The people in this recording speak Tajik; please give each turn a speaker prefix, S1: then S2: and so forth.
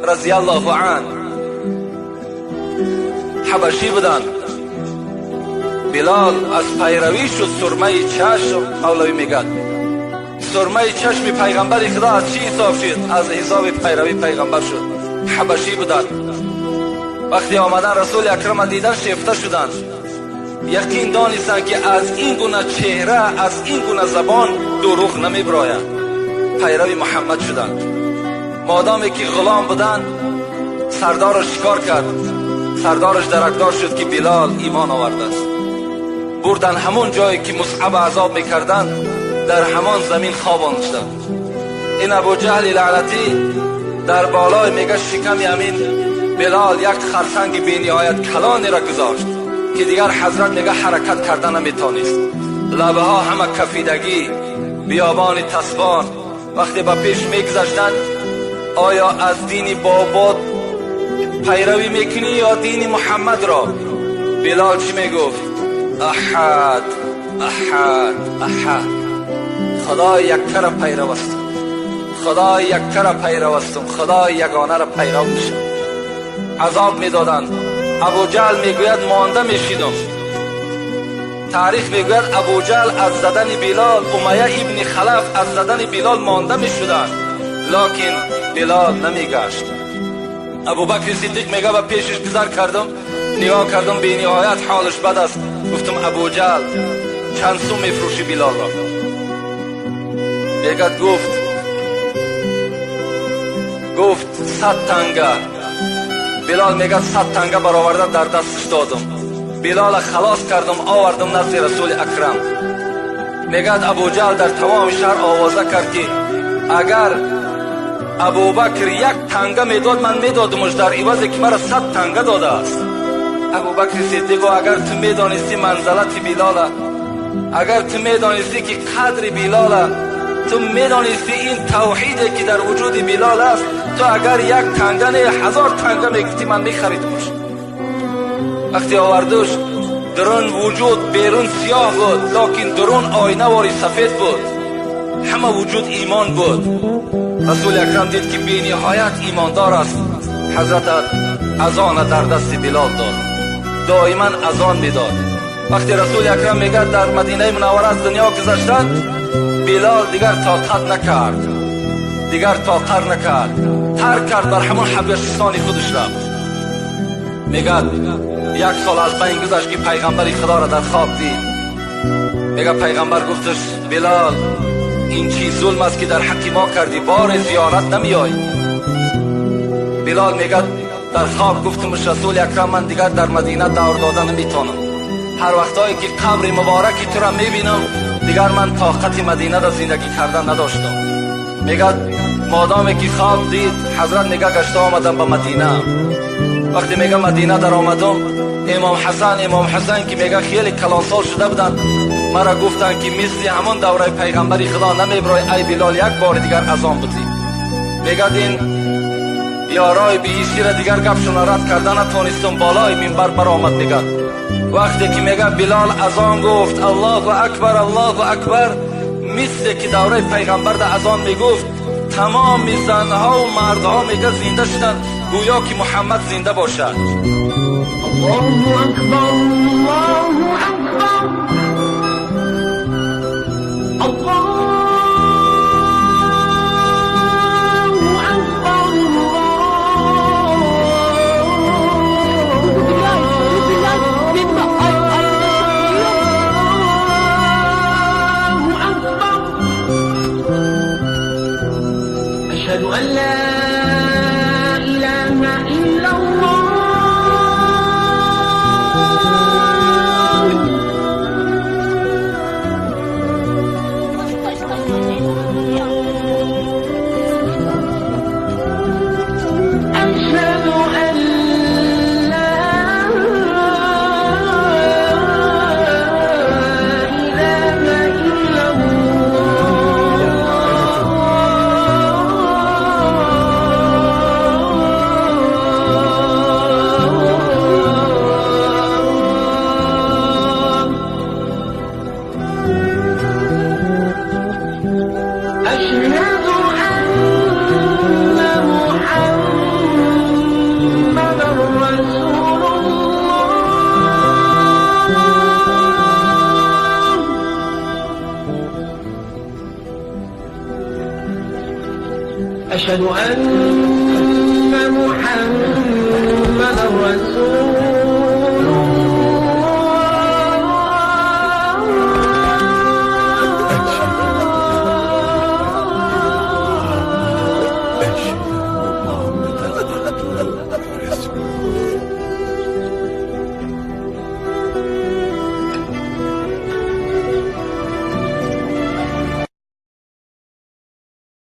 S1: Разияллоҳу ан ҳабашӣ буданд. Билол аз пайравӣ шуд сурмаи чашм. Мавлавӣ мегӯяд, сурмаи чашми пайғамбари Худо аз чӣ ҳисоб шуд? Аз ҳисоби пайравӣ пайғамбар шуд. Ҳабашӣ буданд. Вақте омадан, Расули Акрама дидан, шефта шуданд. Яқин донистанд, ки аз ин гуна чеҳра, аз ин гуна забон дурӯғ намебирояд. Пайрави Муҳаммад шуданд. Модоме ки ғулом буданд, сардораш чикор кард? Сардораш даракдор шуд, ки Билол имон овардааст. Бурдан ҳамон ҷое, ки Мусъаба азоб мекарданд, дар ҳамон замин хобонданд. Ин Абуҷаҳли лаънатӣ дар болои, мега, шиками ҳамин Билол як харсанги бениҳоят калонеро гузошт, ки дигар ҳазрат, мега, ҳаракат карда наметонист. Лабаҳо ҳама кафидагӣ, биёбони тасбон. Вақте ба пеш мегузаштанд, оё аз дини бобод пайравӣ мекунӣ ё дини Муҳаммадро? Билол чӣ мегуфт? Аҳад, аҳад, аҳад. Худои яккара пайравастам, Худои яккара пайравастам, Худои ягонаро пайрав мешам. Азоб медоданд. Абуҷаҳл мегӯяд, монда мешидам. Таърих мегӯяд, Абуҷаҳл аз задани Билол, Умайя ибни Халаф аз задани Билол монда мешуданд, локин Билол намегашт. Абубакри Сиддиқ мега, ба пешаш гузар кардам, нигоҳ кардам, бениҳоят ҳолаш бад аст. Гуфтам: «Абуҷаҳл, чанд сум мефурӯшӣ Билолро?» Мегад, гуфт: «100 танга». Билол, мегад, 100 танга бароварда дар дасташ додам. Билола халос кардам, овардам назди Расули Акрам. Мегӯяд, Абуҷаҳл дар тамоми шаҳр овоза кард, ки агар Абубакр як танга медод, ман медодумаш дар ивазе ки мара 100 танга додааст. Абубакри Сиддиқо, агар ту медонистӣ манзалати Билола, агар ту медонистӣ, ки қадри Билола, ту медонистӣ ин тавҳиде, ки дар вуҷуди Билол аст, ту агар як танга не, 1000 танга мегуфтӣ, ман мехаридумаш. Вақте овардуш, дурун вуҷуд берун сиёҳ буд, локин дурун оинавори сафед буд. Ҳама вуҷуд имон буд. Расули Акрам дид, ки бениҳоят имондор аст. Ҳазрат азона дар дасти Билол дод, доиман азон медод. Вақте Расули Акрам, мегӯяд, дар Мадинаи Мунаввара аз дунё гузаштанд, Билол дигар тоқат накард, дигар тоқат накард, тарк кард, бар ҳамон Ҳабашистони худаш рафт. Мегӯяд, як сол аз байн гузашт, ки пайғамбари Худоро дар хоб дид. Мега, пайғамбар гуфташ: «Билол, ин чӣ зулм аст, ки дар ҳаққи мо кардӣ? Боре зиёрат намеёй». Билол мегӯяд, дар хоб гуфтумш: «Расули Акрам, ман дигар дар Мадина давр дода наметонам. Ҳар вақтое ки қабри мубораки тура мебинам, дигар ман тоқати Мадинада зиндагӣ кардан надоштам». Мегӯяд, модоме ки хоб дид ҳазрат, мега, гашта омадам ба Мадина. Вақте, мега, Мадина даромадум, Имом Ҳасан, Имом Ҳасан, ки, мега, хеле калонсол шуда буданд, мара гуфтанд, ки мисли ҳамон давраи пайғамбари Худо намебирой, ай Билол, як бори дигар азон будӣ. Мегӯяд, ин ёрои биҳиштира дигар гапшона рад карда натонистум, болои минбар баромад. Мегӯяд, вақте ки, мега, Билол азон гуфт: «Аллоҳу акбар, Аллоҳу акбар», мисле ки давраи пайғамбарда азон мегуфт, тамоми занҳову мардҳо, мега, зинда шуданд, гӯё ки Муҳаммад зинда бошад.
S2: Аллоҳу акбар, Аллоҳу акбар, Аллоҳу акбар.
S3: Bilal, Bilal, benim arkadaşım duyuyor musun?
S2: Allahu akbar. Eşhedü en la ilahe illallah. أشهد أن محمدا رسول.